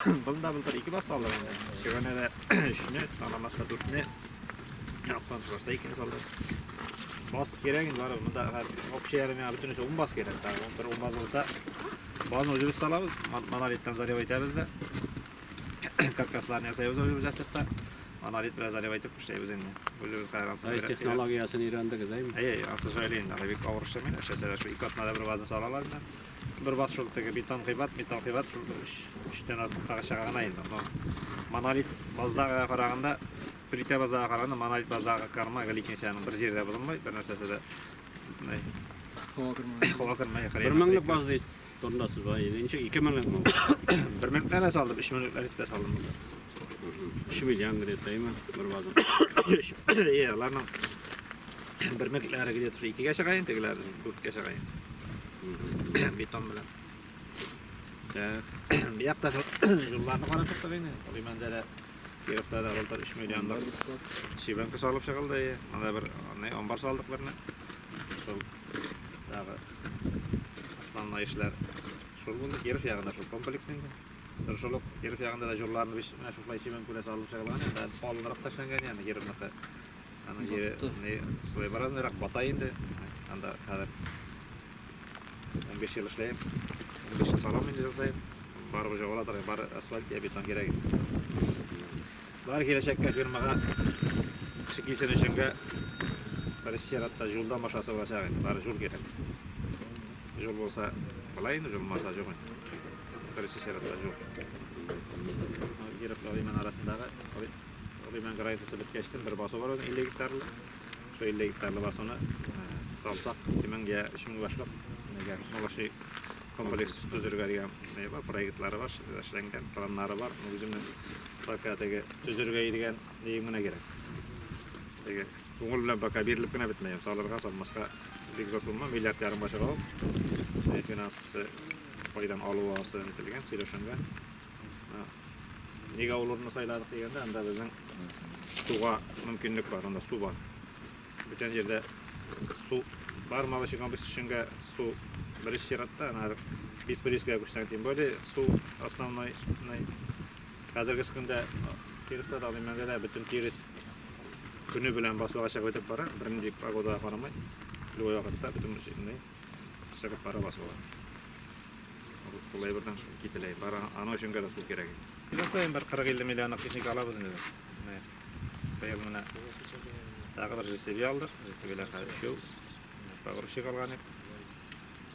Бында былтыр ике баз салдык инде. Чөгәнәдә өчне, Таламаста дүртне, Яктан Торашта икене салдык. Баз кирәк инде барыбер. Монда общий ярым миңа бөтенесе 10 баз кирәк. Тагы бер 10 баз булса, базны үзебез салабыз, монолиттан заливать итәбез дә. Каркасларны ясайбыз үзебез ясап та. Монолит белән заливать итеп эшләйбез инде. Үзебез кайран Ә технологиясен өйрәндегез, әйме? Әйе, ансы җайлы инде. Алай бик авыр эшләмиләр. Эшләсәләр, шул ике атнада бер базны салалар инде. Бер баз шул теге бетон кыйбат, металл кыйбат, шул бер өч, өчтән артык тагы чыга гына инде. Но монолит баздагыга караганда, плитә базага караганда монолит баздагы карма гел икенче аның бер җире дә бозылмый, бер нәрсәсе дә Һава кермәй. Һава кермәй. Бер меңлек баз ди турында сүз бар. Ничек ике меңлекме? Бер меңлекләр дә салдым, өч меңлекләр дә салдым. Өч миллион где-то, әйме? Бер базы. Е, аларның бер меңлекләре где-то шул икегә чыга инде, тегеләре дүрткә чыга инде. Бетон белән. Так. Бу якта шул юлларны карап чыктык инде. Алимәндә дә, Кировта да былтыр 3 миллионлык щебенка салып чыгылды. Анда бер не амбар салдык берне. Шул тагы основной эшләр шул булды. Киров ягында шул комплекс инде. Шул ук Киров ягында да җорларны биш менә шулай щебенка белән салып чыгылган. Инде калынрак ташланган ягъни Кировныкы. Аның җире не своеобразныйрак бата инде. Анда хәзер 15 ел эшләйм. 15 ел салам инде ел саен. Барыбер җавала торган, бары асфальт я бетон кирәк инде. Бар киләчәккә фирмага кеше килсен өченгә беренче чиратта юлдан башласы булачак инде. Бары юл кирәк. Юл булса була инде, юл булмаса юк инде. Беренче чиратта юл. Киров Лалиман арасындагы Лалиман границасы беткәчтен бер басу бар үзенең 50 гектарлы. Шул 50 гектарлы басуны салсак, 2000 я 3000 башлык нигә молочный комплекс төзергә дигән ни бар, проектлары бар, эшләнгән планнары бар. Ну, үземнең пока теге төзергә дигән нием генә кирәк. Теге күңел белән пока бирелеп кенә бетмәем. Салырга, салмаска бик зур сумма, миллиард ярымга чыга ул. Финансы кайдан алу аласы нителгән, сөйләшенгән. Нигә ул урынны сайладык дигәндә, анда безнең суга мөмкинлек бар, анда су бар. Бүтән җирдә су бар, молочный комплекс өченгә су беренче чиратта, ана без приискага күчсәң, тем более су основной. Хәзерге көндә Кировта да, Алимәндә дә бөтен тирес көне белән басуга чыгып итеп бара, бернинди погодага карамай, любой вакытта бөтен чыгып бара басуга. Шулай бердән кителә. Бары аның өчен генә су кирәк. Ел саен бер 40-50 миллионлык техника алабыз инде без. Менә быел менә тагы бер JCB алдык. JCB-ләр хәзер өчәү. Погрузчик алган идек.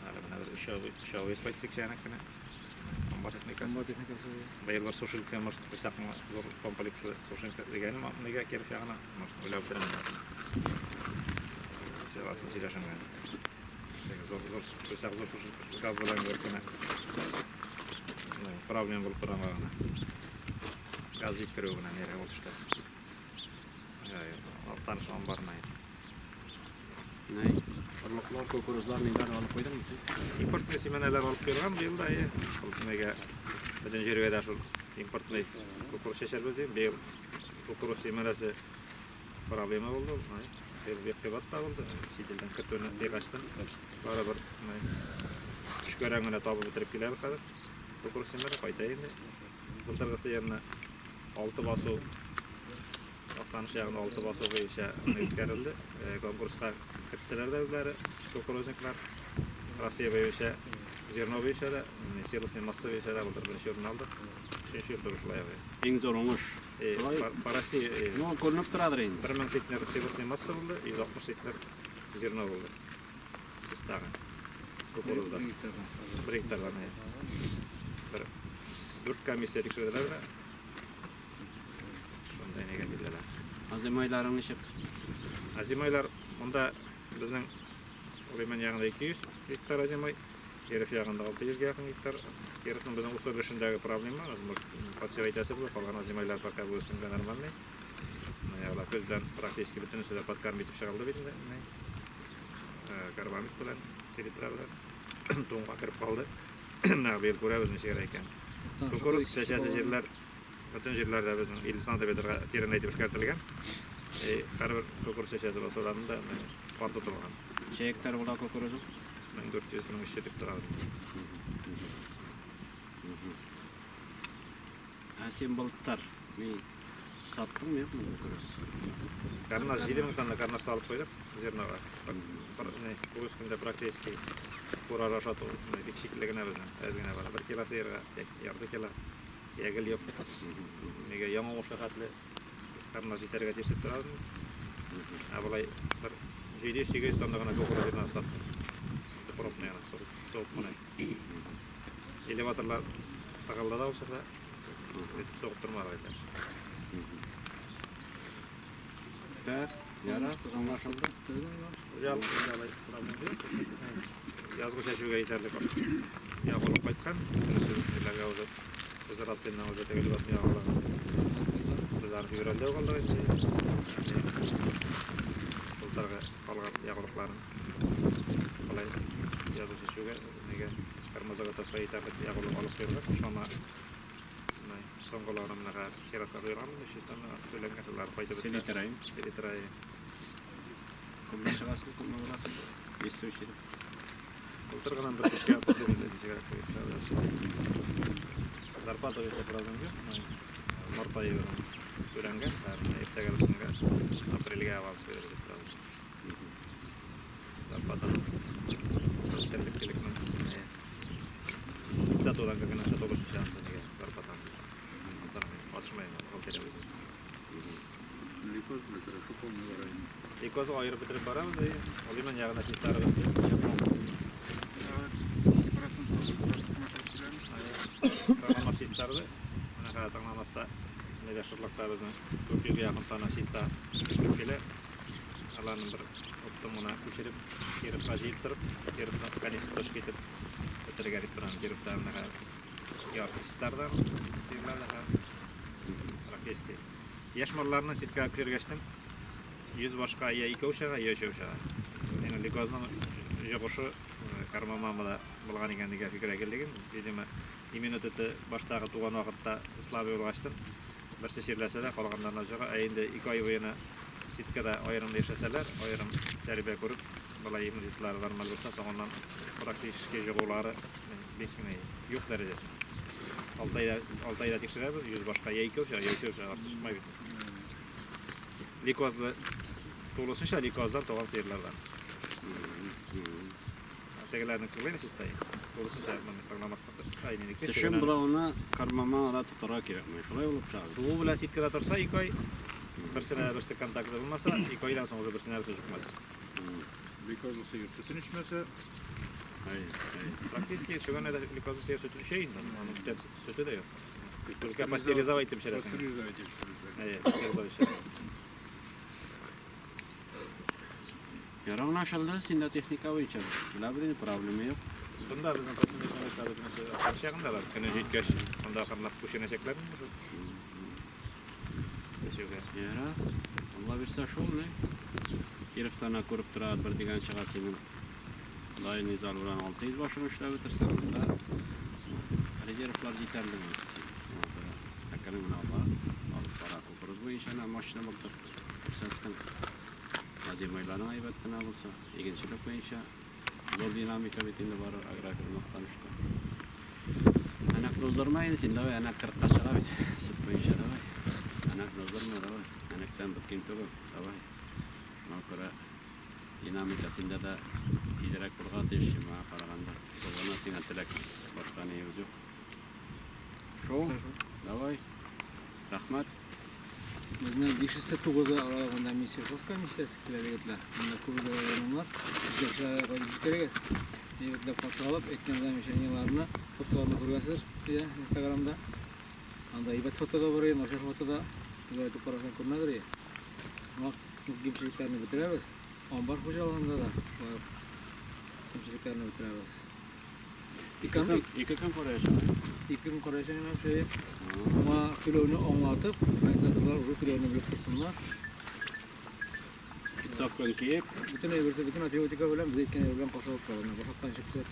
Әле менә без өчәү, өчәү кайттык чәнәк кенә. Амбар техникасы. Амбар техникасы. Быел бер сушилка, может, куйсак, зур комплекслы сушилка дигәнем, нигә Киров ягына, может, уйлап бетерәм. Сыйласын сөйләшенгән. Зур, зур, куйсак, зур сушилка, газ белән бер кенә. Проблема булып тора гына. Газ җиткерү генә нирәк ул төштә. Актаныш амбарына. Ни? Орлыклар, кукурузлар ниләр алып куйдыңмы син? Импортный семеналар алып куйган быел да, әйе. Шул нигә бөтен җиргә дә шул импортный кукуруз чәчәрбез дим. Быел кукуруз семенасы проблема булды. Быел бик кыйбат та булды. Чит илдән кертүне бик ачтым. Барыбер төшкәрән генә табып бетереп киләбез хәзер. Кукуруз семена кайта инде. Былтыргысы янына 6 басу Актаныш ягында 6 басу буенча үткәрелде. Конкурска керттеләр дә үзләре кукурузниклар. Россия буенча зерно буенча да, силосный масса буенча да былтыр беренче урын алдык. Өченче ел туры шулай ук. Иң зур уңыш. По России. Ну, күренеп торадыр инде. 1000 центнер силосный масса булды, 160 центнер зерно булды. Чистагы. Кукурузда. Бер гектардан. Бер дүрт комиссия тикшерделәр дә. Шунда нигә килделәр. Азимайларың ничек? Азимайлар монда безнең Уриман ягында 200 гектар азимай, Киров ягында 600 гә якын гектар. Кировның безнең усы өлешендәге проблема, подсев әйтәсе булды, калган азимайлар пока бу өстендә нормальный. Менә алар көздән практически бөтенесе дә подкорм итеп чыгылды бит инде. Карбамид белән, селитра белән туңга кереп калды. Менә быел күрәбез ничегрәк икән. Кукуруз чәчәсе җирләр бөтен җирләрдә безнең 50 сантиметрга тирәнәйтеп эшкәртелгән. Һәрбер кукуруз чәчәсе басуларында кар тотылган. Ничә гектар була кукурузың? 1400-1300 дип тора. Ә син былтыр ни саттыңмы, юкмы кукуруз? Карнас 7000 тонна карнас салып куйдык зернога. Бүгенге көндә практически курар ашату бик шикле генә безнең. Әз генә бара. 1 кило сыерга, ярты кило. Ягел юк. Нигә яңа уңышка хәтле карнас җитәргә тиеш дип торабыз. Ә болай бер 700-800 тонна гына кукуруз зернасы саттык. Пробный гына, сугып кына. Элеваторлар тыгылды да ул чорда. Сугып тормадык инде. Так, ярар, аңлашылды. Язгы чәчүгә җитәрлек ягулык кайткан. Ниләргә уже федерациянең уже теге льготный ягулыгы. Без аны февральдә үк алдык инде. Былтыргы калган ягулыкларын алай язгы чәчүгә нигә кырмызыга җитәрлек ягулык алып куелган. Шуңа соңгыларын менә чиратка куелган, 300 тонна түләнгән, шулар кайтып бетсә. Селитраем. Селитраем. Күпме чыгасың, күпме буласың? Действующий. Былтыр гына бер кешегә ничегрәк куеп чыгабыз. Зарплата буенча проблем юк. Март ае түләнгән, иртәгә берсенә апрельгә аванс биреп дип торабыз. Зарплатаны терлекчелекнең сатудан кергән акча тулысынча нигә зарплатаны. Атышмайм, бухгалтерия үзе. Лейкоз белән хорошо полный бара инде. Лейкозы аерып бетереп барабыз, Алиман ягына чистарыбыз. Тыңламас чистарды. Менә хәзер тыңламаста нидә шырлыкта безнең 400 якын тонна чиста үсеп килә. Аларны бер оптом гына күчереп, Кировка җыеп торып, Кировтан конечный точка итеп бетерергә дип торам. Кировта менә хәзер яртысы чистарды, сыерлар да практически. Яшь малларны сеткага күчергәчтен 100 башка я икәү чыга, я өчәү чыга. Инде лейкозның йогышы кармамамада булган икән дигән фикергә килдек. Видимо, иммунитеты баштагы туган вакытта слабый булгачтын, берсе чирләсә дә калганнарына чыга. Ә инде 2 ай буена сеткада аерым яшәсәләр, аерым тәрбия күреп, бала иммунитетлары нормаль булса, соңыннан практически йогулары бик юк дәрәҗәсендә. 6 айда тикшерәбез, 100 башка я икәү чыга, я өчәү чыга, артык чыкмый бит. Лейкозлы тулысынча лейкоздан туган сыерлардан. Тегеләрнең шулай чистай. Тулысынча моны тыңламаслык. Ай, нинди Төшем була аны кармама ара тотарга кирәкми. Шулай булып чыга. Туу белән сеткада торса 2 ай, берсенә берсе контакты булмаса, 2 айдан соң уже берсенә берсе чыкмас. Лейкозлы сыер сөтен эчмәсә, Әй, әй. Практически чыган да лейкозлы сыер сөтен эчә инде. Аның бүтән сөте дә юк. Только пастеризовать итеп эчәрсең. Пастеризовать итеп эчәрсең. Әйе, пастеризовать эчәрсең. Ярар, аңлашылды. Синдә техника буенча. Белә белән проблема юк. Бunda безнең процент чагында бар. Көне җиткәч, монда акрынлап күченәчәкләр. Яшәүгә. Ярар. Алла бирсә шул, не? Кировтан күреп тора, бер дигән чыга синең. Құдай низар белән 600 башын эшләп бетерсәң, монда резервлар җитәрлек инде. Әкрен генә ала, алып бара. Кукуруз буенча әнә машина былтыр күрсәттең. Азимайларың әйбәт кенә булса, игенчелек буенча зур динамика бит инде бар агрофирма Актанышта. Әнә уздырма инде син, давай, әнә 40-ка чыга бит. Сөт буенча давай. Әнә уздырма, давай. Әнәктән беткән түгел, давай. Шуңа күрә динамика синдә дә тизрәк булырга тиеш, миңа караганда. Шул гына сиңа теләк, башка ни юк. Шул, давай. Рәхмәт. Безнең 5-9 аралыгында миссия комиссиясе килә егетләр. Монда күп районнар. Җитәкчеләр кайтып җиткәрегез. Егетләр каршы алып, әйткән замечаниеләрне, фотоларны күргәнсез, иә, Инстаграмда. Анда әйбәт фото да бар, начар фото да. Болай итеп карасаң күренәдер. Моңа кимчелекләрне бетерәбез. Амбар хуҗалыгында да шулай ук кимчелекләрне бетерәбез. Ике көн караячак. Ике көн караячак инде. Моңа түләүне аңлатып, организаторлар уже түләүне белеп торсыннар. Спецовканы киеп, Бөтен әйберсе, бөтен атрибутика белән без әйткән әйбер белән каршы алып торабыз. Башактан чыгып күрсәттек.